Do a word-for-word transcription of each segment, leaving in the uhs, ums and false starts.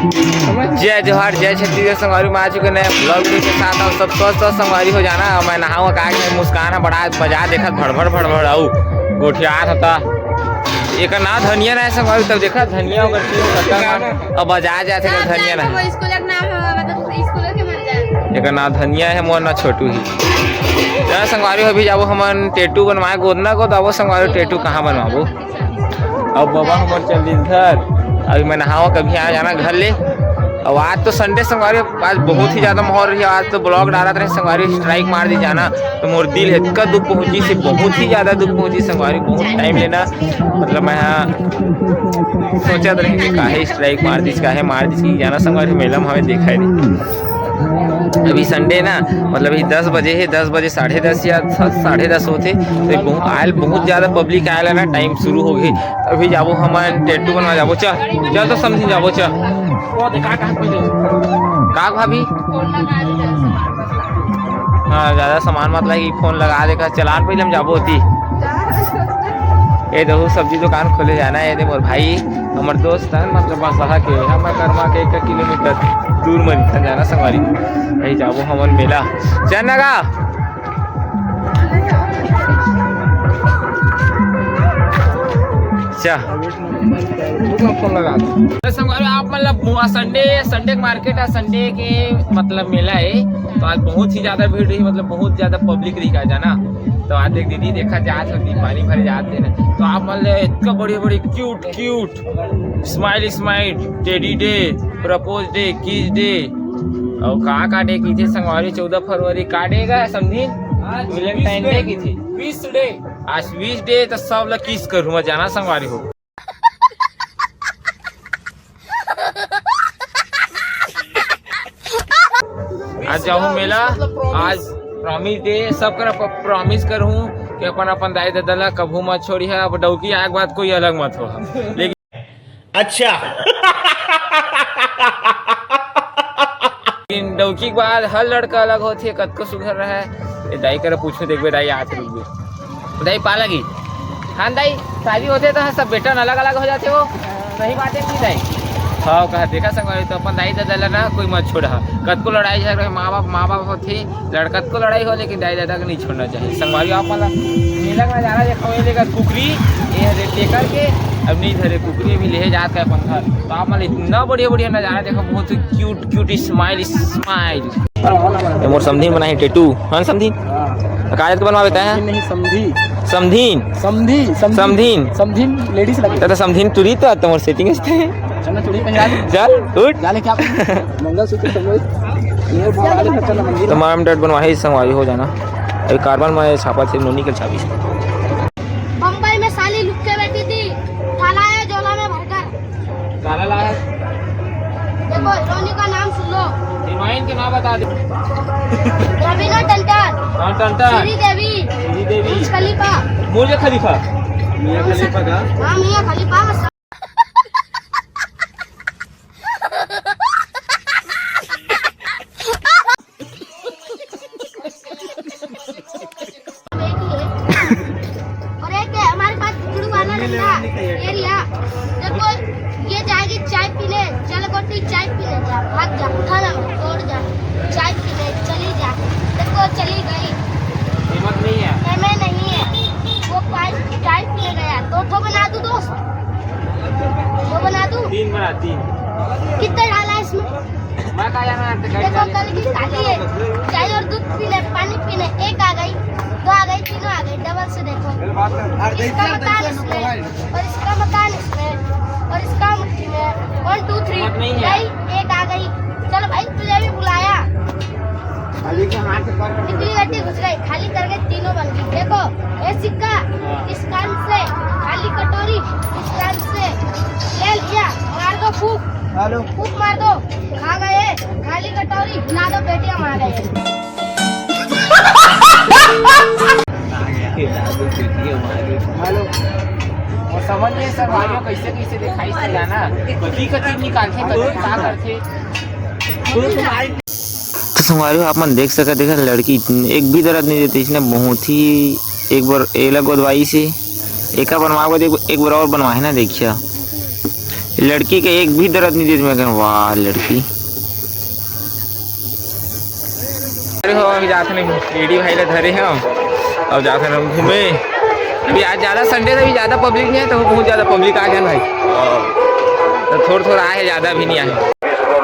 जय जोहार, जय छत्तीसगढ़ संगवारी, मैं आ चुके नए vlog video के साथ। और सब स्वस्थ स्वस्थ संगवारी हो जाना। और मैं नहाऊंगा, का के मुस्कान है बड़ा बजा देखत भड़भड़ भड़भड़, अउ गोठियात होता। एकर नाम धनिया ना है संगवारी, तब देखा धनिया ओकर तीन पत्ता ना, अब बजा जाते हैं धनिया ना। वो स्कूल के नाम है, मतलब स्कूल के मर जाए। एकर नाम धनिया है, मोर ना छोटू ही। चला संगवारी, अभी जाबो हमन टेटू बनवाए गोदना को, तो आबो संगवारी टेटू कहाँ बनवाबो। अब बाबा हमर चल दिन घर, अभी मैं नहावा कभी आ जाना घर ले। अब आज तो Sunday संगवारी, आज बहुत ही ज्यादा माहौल रही, आज तो vlog डालत रहे संगवारी, strike मार दी जाना, तो मोर दिल है इतना दुख पहुंची से, बहुत ही ज्यादा दुख पहुंची संगवारी, बहुत time लेना, मतलब मैं हाँ सोचत रहे कि काहे strike मार दिस, काहे मार दिस कि जाना संगवारी, मेला में हमें देखा ही नहीं। अभी Sunday ना, मतलब अभी दस बजे है, दस बजे, साढ़े दस या स-, साढ़े दस होते, तो बहुत आयल, बहुत ज्यादा public आयल है ना, time शुरू हो गई। अभी जाबो हमन टेटू बनवा जाबो, चल, चल तो समझी जाबो, चल। वो देखा कहाँ पे जो? का भाभी? हाँ, ज्यादा सामान मत लाई, फोन लगा देकर चलान पहले हम जाबो होती। ए दहू सब्जी दुकान खोले जाना है, ये दे मोर भाई, हमर दोस्त है, मतलब बसहा के, हमर करमा के एक किलोमीटर दूर में निकल जाना संगवारी। यही जाबो हमन मेला। चल ना गा। चल। तो संगवारी, आप मतलब Sunday, Sunday के market है, Sunday के मतलब मेला है, तो आज बहुत ही ज्यादा भीड़ रही, मतलब बहुत ज्यादा public रही का जाना। तो आज देख दीदी देखा जात होती, पानी भरे जात है ना, तो आप मतलब इतना बढ़िया बढ़िया cute cute smile smile, teddy day, propose day, kiss day, और का का day की थे संगवारी, चौदह फरवरी का day का समझी, आज Valentine day की थी। Wish day। आज wish day, तो सब ला kiss करूँ मैं जाना संगवारी हो। आज जाहूँ मेला, आज promise day, सब करा promise करहूँ कि अपन अपन दाई ददा ला कभू मत छोड़ी है। अब डौकी आए के बाद कोई अलग मत हो, लेकिन अच्छा। लेकिन डौकी के बाद हर लड़का अलग होथे, कतको सुघर रहे। ए दाई करा पूछो, देखबे दाई आत रुकबे। दाई पा लगी। हाँ दाई, शादी होथे तो सब बेटन अलग अलग हो जाथे वो। सही बात है कि दाई? हाँ, कहा देखा संगवारी, तो अपन दाई ददा ला ना कोई मत छोड़ा। कतको लड़ाई झगड़ा, माँ बाप, माँ बाप होथे, लड़का कतको लड़ाई हो, लेकिन दाई ददा के नहीं छोड़ना चाहिए। संगवारी आप वाला मेला का नजारा देखो, ये लेकर कुकरी, ये रे टेकर के, अब नहीं धरे कुकरी भी ले जात है अपन घर। तो आप वाला इतना बढ़िया बढ़िया नजारा देखो, बहुत cute cute smile smile। ये मोर समधिन बनाही टेटू, हाँ समधिन? हाँ। का जात के बनवावे तैं? समधिन नहीं, समधी। समधिन? समधी, समधी। समधिन? समधिन ladies लगे। त समधिन टुरी त, त मोर setting है। चल ना, चूड़ी पहना दे। चल, उठ। जा ले क्या? मंगलसूत्र सब वही। ये बाल खर्चा ना मंदिर। तमाम डट बनवाही संगवारी हो जाना। अभी कार्बन में छापा थे, नोनी के छापी। बम्बई में साली लुक के बैठी थी, ठाला है झोला में भरकर। काला ला है। देखो, हीरोइन का नाम सुन लो। हीरोइन के नाम बता दे। रवीना टंडन। हाँ, टंडन। श्री देवी। श्री देवी। बुर्ज खलीफा। बुर्ज खलीफा। मियाँ खलीफा का? हाँ, मियाँ खलीफा। बेटी है। और एक है हमारे पास झुगड़ू वाला डंडा, ये रिया। देखो, ये जाएगी चाय पीने, चल गोटी चाय पीने जा, भाग जा, उठा ना, तोड़ जा, चाय पीने चली जा। देखो, चली गई। हिम्मत नहीं है। हिम्मत नहीं है। वो पाँच चाय पीने गया, दो ठो बना दूँ दोस्त? दो बना दूँ? तीन बना, तीन। कितने डाला है इसमें? मैं कहा यार, मैं तो देखो, कल की खाली है, चाय और दूध पीने, पानी पीने, एक आ गई, दो आ गई, तीनों आ गई, double से देखो। इसका मकान इसमें, और इसका मकान इसमें, और इसका मुट्ठी में। One, two, three, हिम्मत नहीं है। गई, एक आ गई। चलो भाई, तुझे भी बुलाया। खाली के हाथ से कर। निकली गड्डी घुस गई, खाली कर गई, तीनों बन गई। देखो, ये सिक्का इस कान से, खाली कटोरी इस कान से। ले लिया, मार दो फूंक। हेलो। फूंक मार दो, खा गए। खाली कटोरी, हिला दो, पेटीएम आ गए। हेलो। और समझ में सर, मारियो कैसे कैसे दिखाई से जाना, कथी कथी निकालते, कथी का करते। तो संगवारी हो, आप मन देख सकत, देखा लड़की एक भी दर्द नहीं देती इसने, बहुत ही एक बार एला गोदवाई से एका बनवा के एक, एक बार और बनवा है ना, देखिया लड़की के एक भी दर्द नहीं दे मैं कहूँ, वाह लड़की। अरे हो, अभी जात हन एडी भाई ला धरे हन, अब जात हन घूमे। अभी आज ज्यादा Sunday, अभी ज्यादा public नहीं है, तो बहुत ज्यादा public आ गया भाई, तो थोड़ा थोड़ा आए है, ज्यादा भी नहीं आए।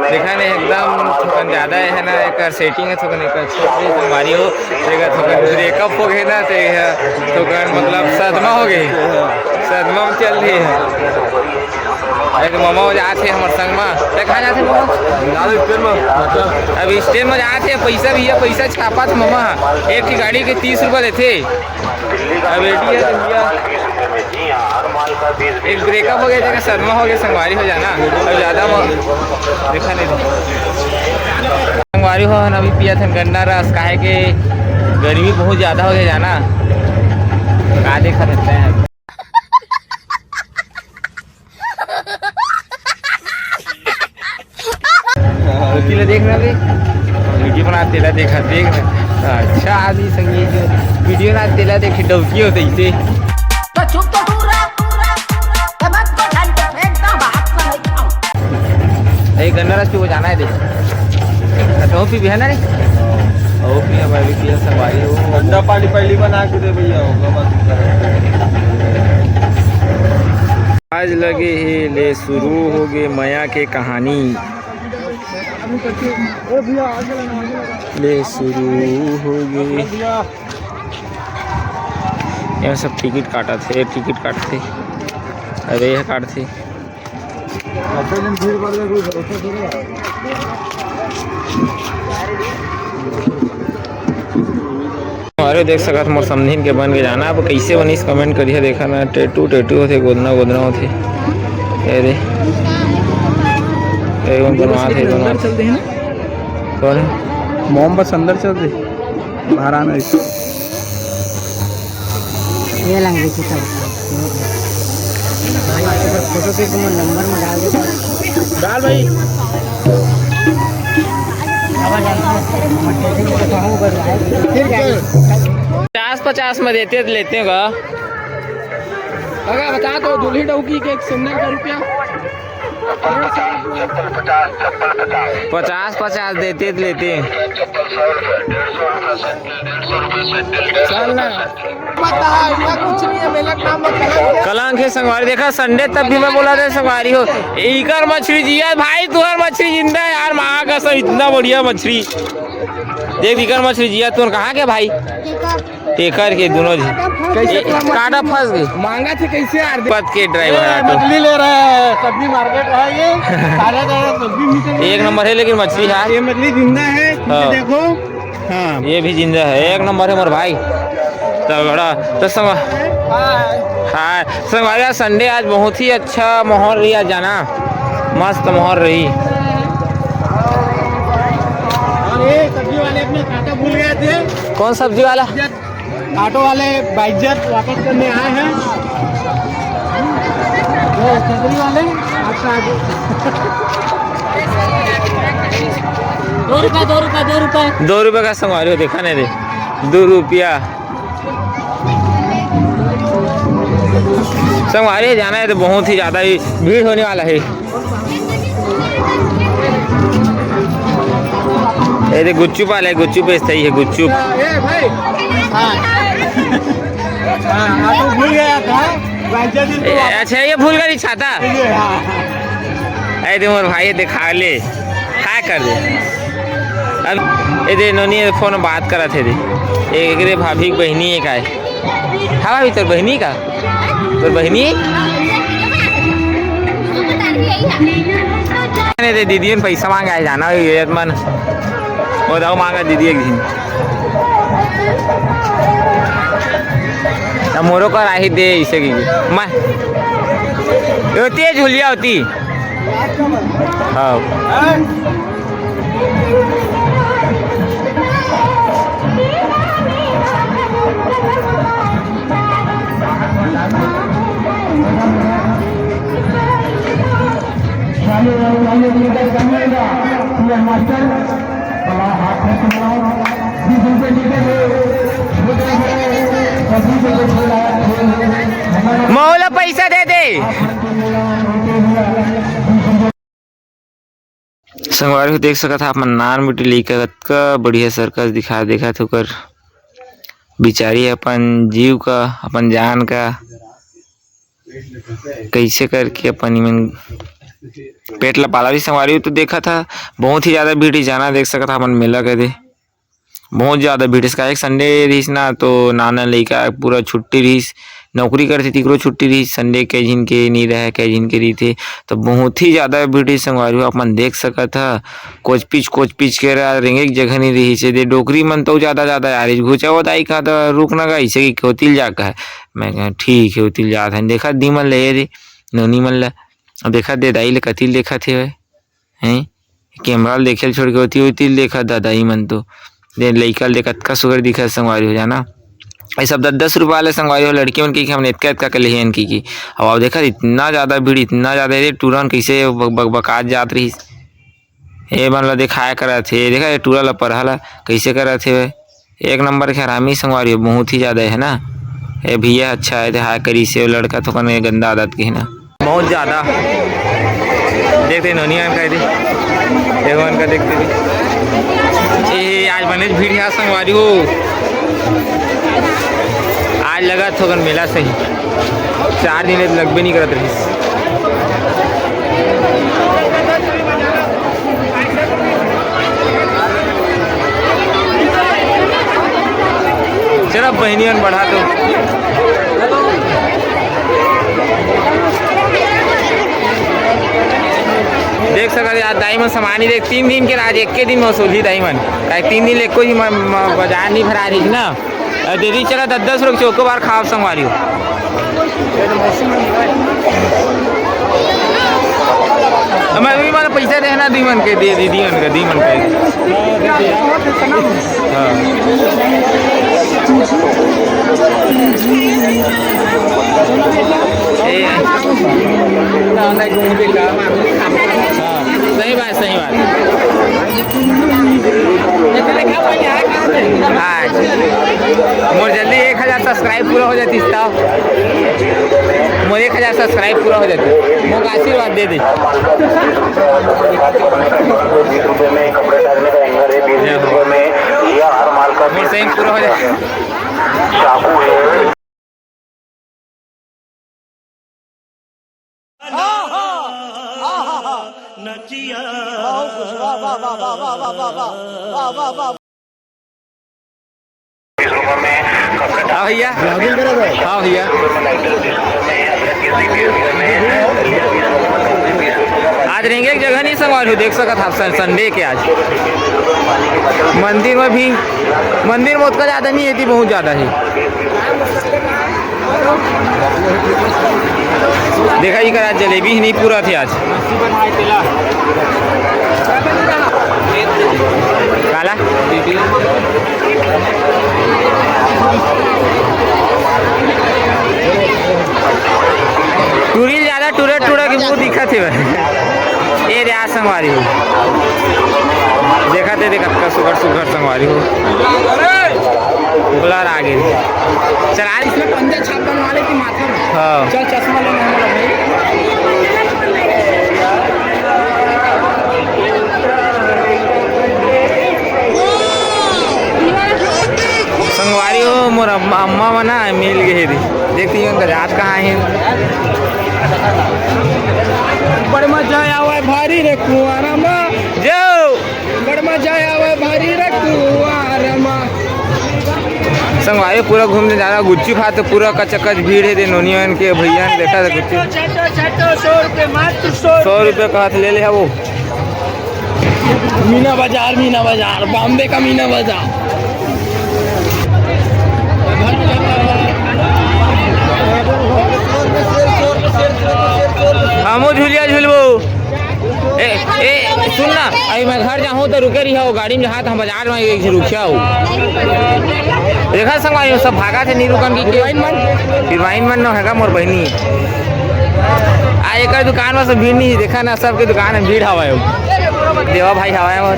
देखा नहीं, एकदम थोकन ज्यादा है ना, एकर setting है, थोकन एकर छोट है, संगवारी हो, एकर थोकन breakup हो गए ना, तो ये थोकन मतलब सदमा हो गए, सदमा में चल रही है। अरे तो ममा हो जात हे हमर संग मा, ते कहाँ जात हे ममा? अब stand में जात हे, पैसा भैया, पैसा छापत ममा, एक ठी गाड़ी के तीस रुपया देथे। अब एडी है तो भैया, एक breakup हो गया, तेरा सदमा हो गया, संगवारी हो जाना। अब ज्यादा म-, देखा नहीं। संगवारी हो, हम अभी पिया थन गन्ना रस, काहे के गर्मी बहुत ज्यादा हो गया जाना। का देखा देते हैं। डौकी ला देख ना बे, video बना तेला देखा, देख ना। अच्छा आदमी संगी जो video बना तेला देखे, डौकी होते इसे। तो चुप तो दूर रह, दूर रह, दूर रह। समझ को ठंड फेंक दो, बात को नहीं खाऊं। ए, गन्ना रस पी, वो जाना है देख। तो पी भी है ना रे? ओ पी, हमारे भी पिया सब आई हो। ठंडा पानी पहली बना के दे भैया, होगा बात। आज लगे हे ले शुरू हो गे मया के कहानी। ले शुरू हो गे। ये सब टिकट काटत हे, टिकट काटथे। अरे ये काटथे। अरे देख सकत मोर समधिन के बन के जाना, अब कइसे बनिस comment करिहा, देखा ना, tattoo tattoo होथे, गोदना गोदना होथे। ए दे, ए मन बनवात हे, बनवात हे। कौन है? मोम बस अंदर चल दे, बाहर आना। ये लंग देखिए तब। फोटो से तुम नंबर में डाल दे। डाल भाई। पचास पचास में देते तो लेते हैं का? अगर बता दो, दूल्ही डौकी के एक सुंदर का रुपया। पचास पचास देते तो लेते। चल ना। पता है, इतना कुछ नहीं है, मेहनत नाम मत कलंक है। कलंक है संगवारी, देखा Sunday तब भी मैं बोला था संगवारी हो, इकर मछली जिया भाई, तुहर मछली जिंदा है यार, माँ कसम इतना बढ़िया मछली। देख इकर मछली जिया, तुहर कहाँ के भाई? एकर के दोनों जी। कैसे ए, काटा फंस गई। मांगा थे कैसे यार? पत के driver ए, ऑटो। मछली ले रहा है, सब्जी market है ये। सारा का सब्जी मिलते हैं। एक नंबर है लेकिन मछली है। ये मछली जिंदा है, हाँ। देखो। हाँ। ये भी जिंदा है, एक नंबर है मोर भाई। तो बड़ा, तो संग-, हाँ। हाँ, संगवारी, Sunday आज बहुत ही अच्छा माहौल रही आज जाना, मस्त माहौल रही। अरे, सब्जी वाले अपना खाता भूल गए थे। कौन सब्जी वाला? ऑटो वाले बाइज्जत वापस करने आए हैं। वो छतरी वाले आपका आगे। दो रुपया, दो रुपया, दो रुपया। दो रुपया का संगवारी हो, देखा नहीं रे, दो रुपया। संगवारी जाना है तो बहुत ही ज्यादा ही भीड़ होने वाला है। ये देख गुच्चुप वाला है, गुच्चुप बेचता ही है, गुच्चुप। ए भाई, हाँ। हाँ, हाँ, तो भूल गया था। भाई, जल्दी तो ए, अच्छा, ये भूल गई छाता। ये, हाँ। ए दे मोर भाई, दिखा ले, हाय कर दे। अब ए दे नोनी फोन बात करत हे दे। ए, एकरे भाभी के बहिनी है काय? हाँ भाभी, तोर बहिनी का? तोर बहिनी? नहीं दे, दीदी ने पैसा मांगा है, जाना हो ये मन। वो दाऊ मांगा दीदी एक दिन। अब मोरो कर आही दे इसे की। मैं होती है झुलिया होती। हाँ। मोला पैसा दे दे। संगवारी हो, देख सकत हा अपन नान मुटी लइका कतका बढ़िया सर्कस दिखा, देखत ओकर बिचारी अपन जीव का, अपन जान का, कइसे करके अपन इमन पेट ला पाला रही। संगवारी हो, तो देखत हा बहुत ही ज्यादा भीड़ रही, जाना देख सकत हा अपन मेला के दे। बहुत ज्यादा भीड़ रहिस, काहे कि संडे रहिस ना, तो नाना लइका पूरा छुट्टी रहिस, नौकरी करथे तिकरो छुट्टी रहिस, संडे के झिन के नी रहय, के झिन के रहिथे, तो बहुत ही ज्यादा भीड़ रहिस। संगवारी हो, अपन देख सकत ह, कोचपिच कोचपिच के रा-, रेंगे के जगह नी रहिस। एदे डोकरी मन तो ज्यादा ज्यादा आ रहिस, घुचावत आई कहा तो रुक ना गा, इसे कि ओतिल जा कहा। मैं कहा, "ठीक है, ओतिल जात हन।" देखा दी मन ले रे, नोनी मन ला, देखा दे दाई ले कतिल देखत हे। हैं? कैमरा ल देखे ल छोड़ के ओती ओती ल देखत दादा, ई मन तो। दे लइका ल दे कतका सुघर दिखत संगवारी हो जाना। ये सब दस दस रुपया वाले संगवारी हो, लड़की मन कहिके हमन एतका एतका के लेहे हन कहिके। अब आप देखत इतना ज्यादा भीड़, इतना ज्यादा, ये टूरा मन कइसे बक-, बक-, बकात जात रहिस। ए मन ल देखाय करत हे, देखा ये टूरा ल परहा ल कइसे करत हे। एक नंबर के हरामी संगवारी हो, बहुत ही ज्यादा है ना। ये भैया अच्छा है, हाय करिस हे, लड़का थोकन गंदा आदत के है ना, बहुत ज्यादा। देखते नोनी मन का दे, एगो मन का देखते दे। ए, आज बनेच भीड़ है संगवारी हो, आज लगा थोकन मेला सही, चार दिन ले लगबे नहीं करत रहिस। चला बहिनी मन बढ़ा दो। देख सकत हो यार, दाई मन सामान ही देख, तीन दिन के राज एक के दिन में वसूली दाई मन, काहे तीन दिन ले कोई म-, म-, बाजार नहीं भरा रही ना। अरे दीदी, चला दस दस रुपये चोको बार खाब संगवारी हो। मैं भी, मतलब, पैसा देना दी मन के, दे दीदी मन का, दी मन का। हाँ। ए, हाँ, सही बात, सही बात। हाँ, मोर जल्दी एक हजार सब्सक्राइब पूरा हो जाती, तब मोर एक हजार सब्सक्राइब पूरा हो जाती, मोर आशीर्वाद दे दे। मोर सही पूरा हो जाती। हाँ भैया, हाँ भैया। आज रेंगे के जगह नहीं संगवारी हो, देख सकत हा, सन-, संडे के आज। मंदिर में भी, मंदिर में उतना ज्यादा नहीं है, बहुत ज्यादा है। देखा, इकर आज जलेबी ही नहीं पूरा थे आज। काला? टूरी ज्यादा टूरा टूरा के मुंह दिखत हे। ए रे, आ संगवारी हो। देखत हे, देखत का सुघर सुघर संगवारी हो। ब्लर आ गए। चला इसमें पंजा छाप बनवा ले कि माथा में? हाँ। चल, चश्मा लेना है हमारा भाई। संगवारी हो, मोर अम्मा, अम्मा मना मिल गए थे। देखती हूँ, उनका जात कहाँ है? बड़ मजा आवे भारी रे कुआरा मा। जो बड़ मजा आवे भारी रे कुआर मा। संगवारी पूरा घूमने जाना, गुच्ची खा तो पूरा कचकच भीड़ है, दे नोनियन के भैया ने देखा था गुच्ची। छटो, छटो, सौ रुपये, मात्र सौ सौ रुपये। रुपये का हाथ ले ले है वो। मीना बाजार, मीना बाजार, बॉम्बे का मीना बाजार। हमो झुलिया झुलबो। ए, ए, सुन ना, अभी मैं घर जाहूँ तो रुके रही हो, गाड़ी में जहाँ तो हम बाजार में एक रुकिया हो। देखा संगवारी हो, सब भागा थे, नहीं रुकन की के। हिरोइन मन? हिरोइन मन न हैगा, मोर बहिनी। आ, एकर दुकान में से भीड़ नहीं, देखा ना, सबके दुकान में भीड़ हवा है। देवा भाई हवाए मोर।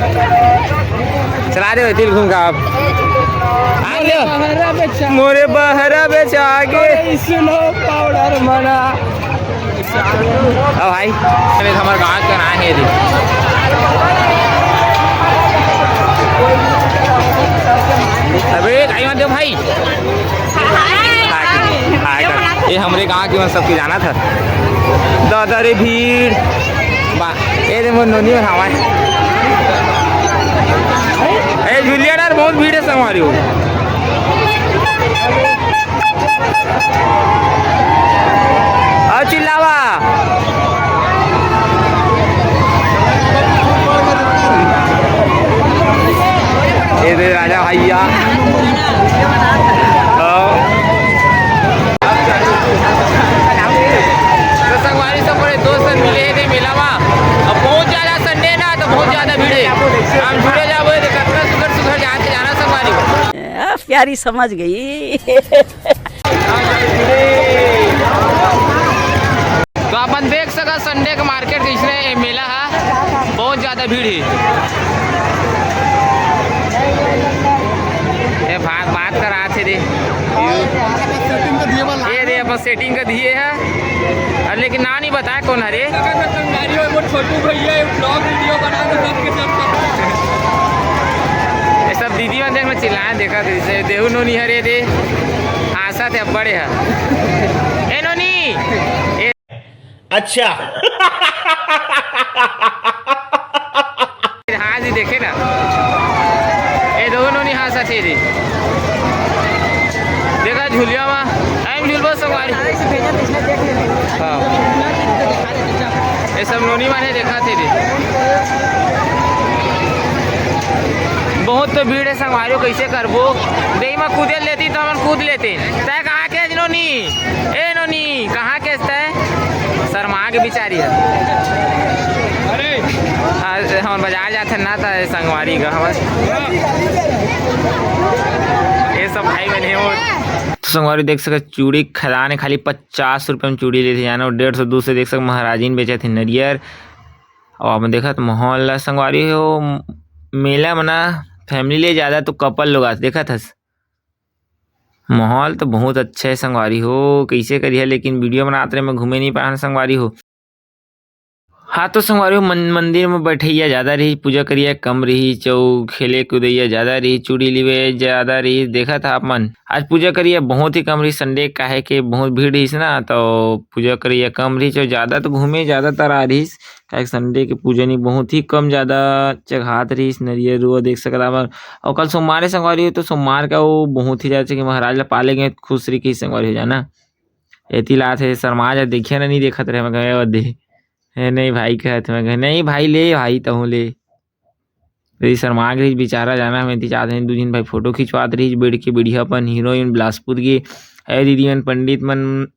चला दे तिल घूम का आप। आ गया। बहरा बेचा। मोरे बहरा बेचा आगे। अरे स्नो पाउडर मना। अब भाई, अबे हमारे गाँव का नाम है जी। अबे, कहीं मत दे भाई। हाय, हाय। ये हमरे गाँव के मन सबके जाना था। दादा रे भीड़। बा, ए रे मोर नोनी और हमारे। ए, झुलिया डार बहुत भीड़ है संगवारी हो। और चिल्लावा। ए रे राजा भैया। हाँ। तो संगवारी सब बड़े दोस्त मिले हैं मेला में। अब बहुत ज्यादा संडे ना, तो बहुत ज्यादा भीड़ है। हम जुड़े जाबो, तो कतना सुघर सुघर जाके जाना संगवारी। आ, प्यारी समझ गई। तो अपन देख सका संडे का मार्केट कैसने मेला है, बहुत ज्यादा भीड़ है। ए, बात, बात करा थे रे। ये रे, अपन सेटिंग का दिए है। अरे लेकिन ना नहीं बताए कौन हरे। वो छोटू भैया एक vlog video बना के सबके सब ये सब दीदी मन देख में चिल्लाए, देखा थे, जैसे देहू नोनी हरे रे। आशा थे बड़े है। ए नोनी। ए अच्छा। हाँ जी, देखे ना। ए दोनों नहीं हाँसत हे जी। देखा झुलिया मा, टाइम झुलबो संगवारी। हाँ। ये सब नोनी माने देखा थे जी। बहुत तो भीड़ है संगवारी, कैसे करबो? देही मा कूदे लेती तो हमन कूद लेते। तय कहाँ के नोनी? ए नोनी, कहाँ के तय? शर्मा के बिचारी है। अरे। आज हम बाजार जाते ना, त संगवारी का हमर। ये सब भाई बहन हे वो। तो संगवारी देख सके, चूड़ी खदान है, खाली पचास रुपये में चूड़ी लेते जाना, और डेढ़ सौ, दो सौ देख सके, महाराजिन बेचत हे नरियर। और आप देखत माहौल ला संगवारी हो, मेला मना family ले ज्यादा तो couple लोग आते, देखत हस। माहौल तो बहुत अच्छा है संगवारी हो, कैसे करिया, लेकिन video बनात रहे, मैं घूमे नहीं पाया संगवारी हो। हाँ, तो संगवारी हो, मन-, मंदिर में बैठैया ज्यादा रही, पूजा करिया कम रही, चौ खेले कूदैया ज्यादा रही, चूड़ी लिवे ज्यादा रही। देखा था आप मन, आज पूजा करिया बहुत ही कम रही, संडे काहे के बहुत भीड़ रहीस ना, तो पूजा करिया कम रही, चौ ज्यादा तो घूमे ज्यादातर आ रहीस, काहे संडे के पूजन ही बहुत ही कम ज्यादा चघात रहीस, नरियर रुआ देख सकत हवन। और कल सोमवार है संगवारी हो, तो सोमवार का वो बहुत ही ज्यादा कि महाराज ला पाले गए, खुश रही कि संगवारी हो जाना। एती लात हे शर्मा जा, देखिया ना, नहीं देखत रहे, मैं कहे, "ओ दे।" "ए, नहीं भाई," कहत, मैं कहे, "नहीं भाई, ले भाई, तहूँ ले।" यदि शर्मा के रहीस बेचारा जाना, मैं ती चाहत नहीं, दू झिन भाई फोटो खिंचवात रहीस, बैठ के बढ़िया अपन हीरोइन बिलासपुर के, ए दीदी मन, पंडित मन,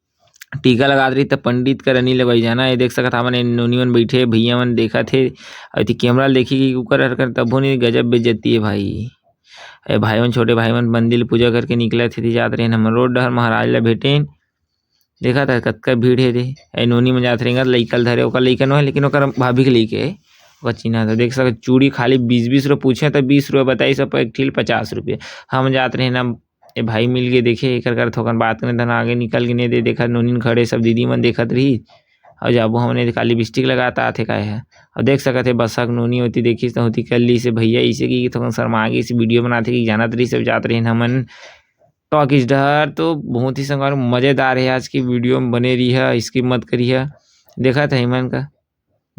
टीका लगात रही, त पंडित कर नहीं लगवाई जाना। ये देख सकत हमन, ए नोनी मन बैठे, भैया मन देखत हे, अउ एती कैमरा ल देखी कि उकर हर कर तभो नहीं, गजब बेइज्जती है भाई। ए भाई मन, छोटे भाई मन मंदिर पूजा करके निकलत हे, एती जात रहे हमन रोड डहर महाराज ला भेटेन। देखत हे कतका भीड़ हे रे। ए नोनी मन जात रहे, लइका ल धरे, ओकर लइका नो है, लेकिन ओकर भाभी के लइके हे, ओकर चिन्हा था। देख सकत चूड़ी खाली बीस बीस रुपये पूछे, त बीस रुपये बताई, सब एक ठिल पचास रुपये। हम जात रहे ना, ए भाई मिल के देखे, एकर कर थोकन बात करने धन आगे निकल के नहीं दे, देखा नोनी खड़े, सब दीदी मन देखत रही। और जाबो हमने का लिपस्टिक लगाता आथे काय है। और देख सकत हे बसक नोनी होती देखिस त होती कर ली से भैया, इसे कि थोकन शर्मा गे, इसे वीडियो बनाथे कि जानत रही, सब जात रही हमन टॉकीज डहर। तो बहुत ही संगवारी मजेदार है आज की वीडियो में बने रही है, skip मत करिए। देखत हे इमन का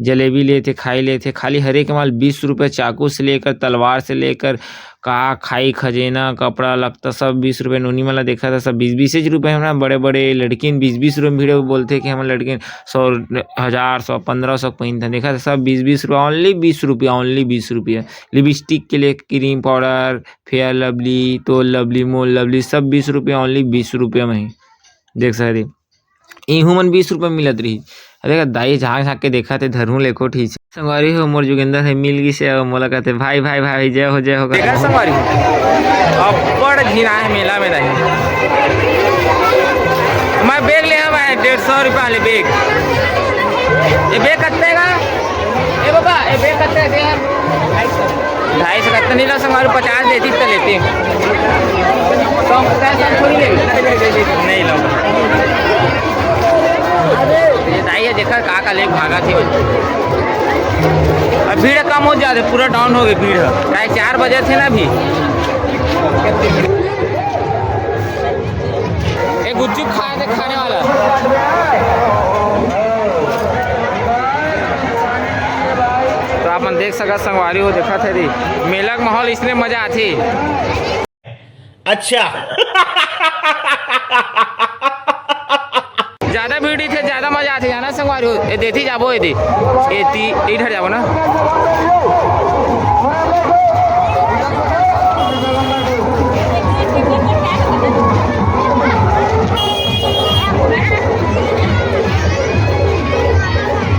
जलेबी लेथे, खाई लेथे, खाली हरेक माल बीस रुपये, चाकू से लेकर, तलवार से लेकर, का खाई, खजेना, कपड़ा लत्ता, सब बीस रुपये। नोनी मन ला देखा था, सब बीस बीस रुपये। हमन बड़े बड़े लड़किन बीस बीस रुपये में भिड़े बोलथे कि हमन लड़किन सौ, हजार, सौ, पन्द्रह सौ पहिनथन। देखा था, सब बीस बीस रुपये, only बीस रुपये, only बीस रुपये। लिपस्टिक के लिए क्रीम पाउडर, फेयर लवली, तोल लवली, मोल लवली, सब बीस रुपये, only बीस रुपये में ही। देख सकते इहू मन बीस रुपये मिलत रही। अरे दाई झांक झांक के देखा थे, धरहूं लेको ठीक से। संगवारी हो, मोर जोगिंदर हे, मिल गिस हे, अउ मोला कहते, "भाई, भाई, भाई, जय हो, जय हो।" देखा संगवारी हो, अब्बड़ झिन आए मेला में नहीं। मैं बैग ले आवा है डेढ़ सौ रुपया वाले बैग। ये बैग कत्ते का? ए बाबा, ए ढाई सौ कत्ता नहीं ला संगवारी, पचास देती तो लेती। सौ पचास हम थोड़ी लेंगे। नहीं लो। ये दाई है, देखा का का लेके भागा थी भाई। अब भीड़ कम हो जाते, पूरा डाउन हो गई भीड़ है। काहे चार बजे थे ना अभी। एक गुपचुप खाए थे खाने वाला। तो आप मन देख सकत संगवारी हो, देखत हे दी मेला के माहौल, इसने मजा आथे। अच्छा। ज्यादा भीड़ ही थे, ज्यादा मजा आथे, जाना संगवारी हो। ए देती जाबो, ए दी, ए ती इधर जाबो ना।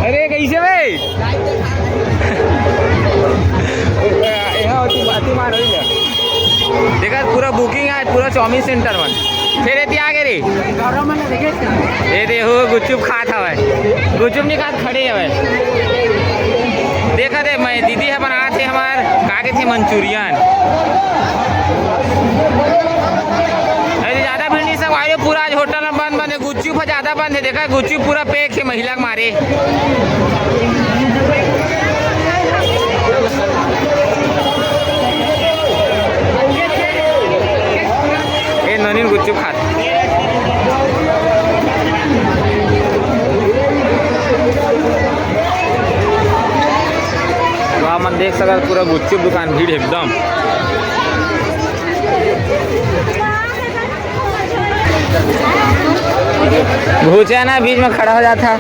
अरे कैसे भाई? यहाँ होती बाती मार रही है। देखा पूरा बुकिंग है, पूरा चाउमीन सेंटर मन। फिर एती आगे रे। ए दे हो गुपचुप खात हवय। गुपचुप नहीं खात, खड़े हवय। देखा दे मैं दीदी है बनात हे हमार का के थे मंचूरियन। अरे ज्यादा भीड़ नहीं संगवारी हो, पूरा आज होटल में बंद बंद हे। गुपचुप ह ज्यादा बंद हे, देखा गुपचुप पूरा पैक हे महिला के मारे। ए नोनी गुपचुप खात। वहाँ मन देख सकत पूरा गुपचुप दुकान भीड़ एकदम। भूचा ना बीच में खड़ा हो जाता।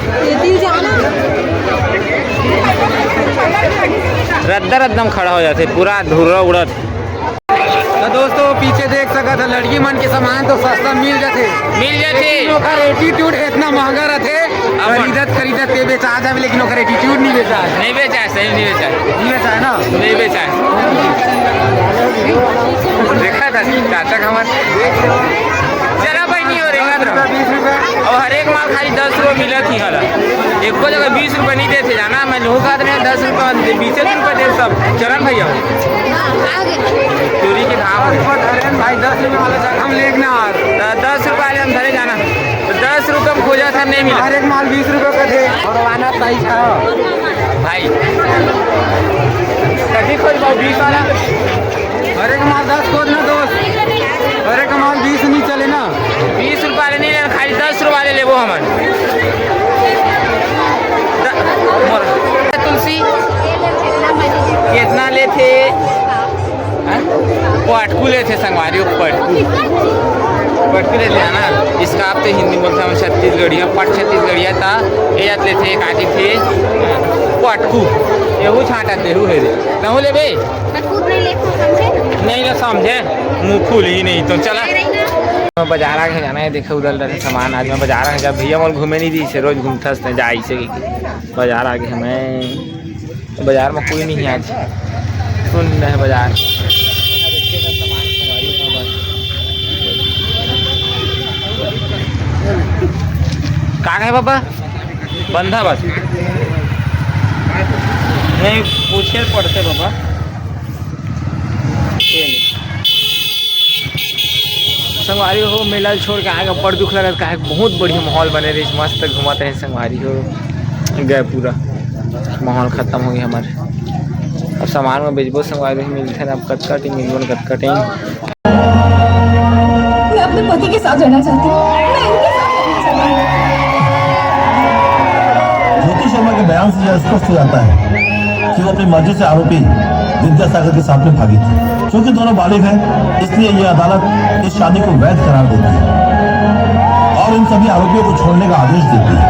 रद्दा रद्दा में खड़ा हो जाते, पूरा धुर्रा उड़त। तो दोस्तों पीछे देख सकत है लड़की मन के सामान तो सस्ता मिल जाते। मिल जाते। लेकिन ओकर एटीट्यूड है इतना महंगा रहते, खरीदत खरीदत ते बेचा जावे लेकिन ओकर एटीट्यूड नहीं बेचा है। नहीं बेचा है, सही नहीं बेचा है। नहीं बेचा है ना? नहीं बेचा है। देखा था चाचा का हमार। चला भाई नहीं हो रही है। बीस रुपया। अब हर एक माल खाली दस रुपये मिला थी हला। एको जगह बीस रुपये नहीं देते जाना, मैं लोग का दस रुपये, बीस रुपये दे सब। चलन भैया। चोरी के धाम। भाई दस रुपये वाला जगह हम लेके ना आ रहे। दस रुपये वाले हम धरे जाना। तो दस रुपये में खोजा था, नहीं मिला। हर एक माल बीस रुपये का थे। और वाना सही था। भाई। कभी खोज भाव बीस वाला। हर एक माल दस खोज ना दोस्त। हर एक माल बीस नहीं चले ना। बीस रुपये वाले नहीं लेना, खाली दस रुपये वाले लेबो हमन। द-, मोर-, तुलसी कितना लेथे? हाँ? पटकू लेथे संगवारी हो, पटकू। पटकू लेथे है ना? इसका आप तो हिंदी बोलते हैं, हम छत्तीसगढ़िया, पट छत्तीसगढ़िया ता, ए जात लेथे, काटी थे, पटकू। एहू छांटा देहू है रे। नहू लेबे? मैं खुद नहीं लेती हूँ, समझे? नहीं ना समझे, मुंह फूल ही नहीं तो चला। मैं बाजार आगे जाना है, देखे उधर उधर सामान। आज मैं बाजार आगे जा, भैया मोर घूमे नहीं दी से, रोज घूमता हंसते जा इसे। बाजार आगे मैं, बाजार में कोई नहीं है आज, सुन रहे बाजार। का है बाबा? बंधा बस। नहीं, पूछे पड़ते बाबा। ये ले। संगवारी हो, मेला ल छोड़ के आए अब्बड़ दुख लगत, काहे बहुत बढ़िया माहौल बने रहिस, मस्त घूमत रहे संगवारी हो। गए पूरा माहौल खत्म हो गया हमारे। अब सामान में बेचबो संगवारी हो, मिलते ना, अब कतका टीम मिलबो न कतका टीम। मैं अपने पति के साथ रहना चाहती हूँ। मैं इनके साथ रहना चाहती हूँ। ज्योति शर्मा के बयान से यह स्पष्ट हो जाता है कि वो अपनी मर्जी से आरोपी विद्यासागर के साथ में भागी थी। क्योंकि दोनों बालिग हैं, इसलिए ये अदालत इस शादी को वैध करार देती है और इन सभी आरोपियों को छोड़ने का आदेश देती है।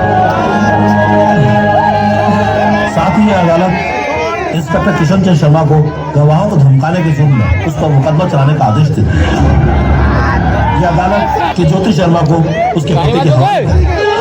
साथ ही ये अदालत इंस्पेक्टर किशन चंद शर्मा को गवाहों को धमकाने के जुर्म में उस पर मुकदमा चलाने का आदेश देती है। यह अदालत कि ज्योति शर्मा को उसके पति के हवाले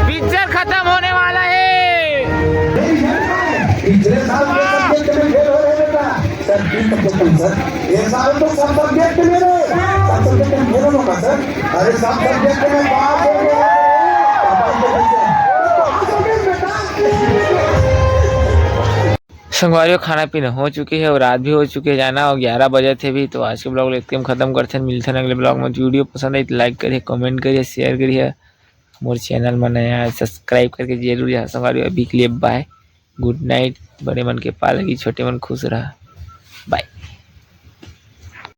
पिक्चर खत्म होने वाला है। पिछले साल के सब्जेक्ट में फेल हो रहे बेटा। सर, तीन सब्जेक्ट में सर, ये साल तो सब सब्जेक्ट में रहे, सब सब्जेक्ट में फेल होगा सर। अरे, सब सब्जेक्ट में पास हो गया। पास हो गया बेटा। संगवारियों, खाना पीना हो चुके हे और रात भी हो चुके हे, जाना हो ग्यारह बजे थे भी। तो आज के ब्लॉग ला इतके में खत्म करथन, मिलथन अगले ब्लॉग में। वीडियो पसंद आई तो लाइक करिए, कमेंट करिए, शेयर करिए, मोर चैनल में नया है सब्सक्राइब करके जरूर जाना संगवारियों। अभी के लिए बाय, गुड नाइट। बड़े मन के पालगी, छोटे मन खुश रहा, बाय।